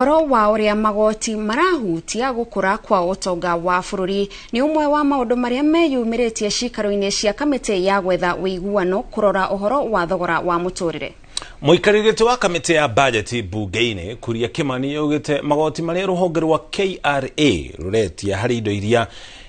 Ũhoro wa ũrĩa magoti marahutia gũkũra kwa ũtonga wa bũrũri nĩ ũmwe wa maũndũ marĩa meyumĩrĩtie ciikaro-inĩ cia kamĩtĩ ya gwetha ũiguano kũrora ũhoro wa thogora wa mũtũrĩre. Mũikarĩri gĩtĩ wa kamĩtĩ ya bajeti mbunge-inĩ Kuria Kimani augĩte magoti marĩa rũhonge rwa KRA rũretia harĩ indo iria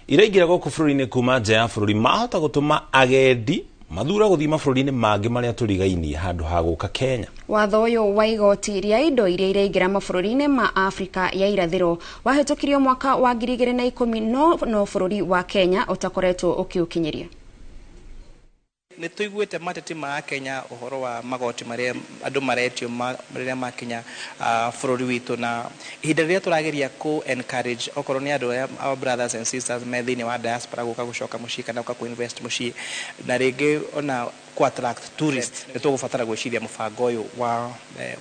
iraingĩra gũkũ bũrũri-inĩ kuma nja ya bũrũri mahota gũtũma agendi mathura gũthiĩ mabũrũri-inĩ mangĩ marĩa tũrigainie handũ ha gũka Kenya. Watho ũyũ wa igoti rĩa indo iria iraingĩra mabũrũri-inĩ ma Afrika ya irathĩro wahĩtũkirio mwaka wa 2010 no bũrũri wa Kenya ũtakoretwo ũkĩũkinyĩria. Nĩ tũiguĩte mateti ma Kenya ũhoro wa magoti marĩa andũ maretio rĩrĩa makinya bũrũri witũ, na ihinda rĩrĩa tũrageria kũ encourage okorwo nĩ andũ arĩa our brothers and sisters me thĩinĩ wa diaspora gũka gũcoka mũciĩ kana gũka kũ invest mũciĩ, na rĩngĩ ona kũ attract tourists, nĩ tũgũbatara gwĩciria mũbango ũyũ wa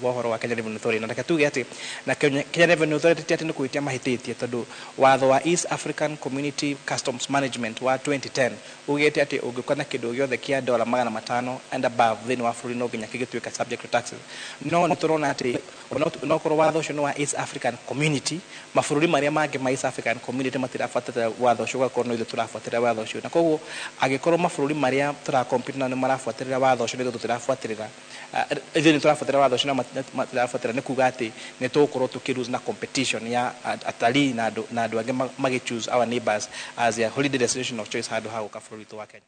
ũhoro wa Kenya Revenue Authority. Na reke tuge atĩ na Kenya Revenue Authority ti atĩ nĩ kũhĩtia mahĩtĩtie, tondũ watho wa East African Community Customs Management wa 2010 ugĩte atĩ ũngĩũka na kĩndũ gĩothe kĩa dola 500 and above thĩinĩ wa bũrũri, no nginya kĩgĩtuĩka subject to taxes. No nĩ tũrona atĩ no korwo watho ũcio nĩ wa East African Community, mabũrũri marĩa mangĩ ma East African Community matirabuatĩrĩra watho ũcio, ũgakorwo no ithuĩ tũrabuatĩrĩra watho ũcio. Na koguo angĩkorwo mabũrũri marĩa tũracompete nao nĩ marabuatĩrĩra watho ũcio, nĩ ithuĩ tũtirabuatĩrĩra, ithuĩ nĩ tũrabuatĩrĩra watho ũcio na matirabuatĩrĩra, nĩ kuga atĩ nĩ tũgũkorwo tũkĩ na competition ya atalii na andũ angĩ magĩ choose our neighbors as their holiday destination of choice handũ ha gũka bũrũri witũ wa Kenya.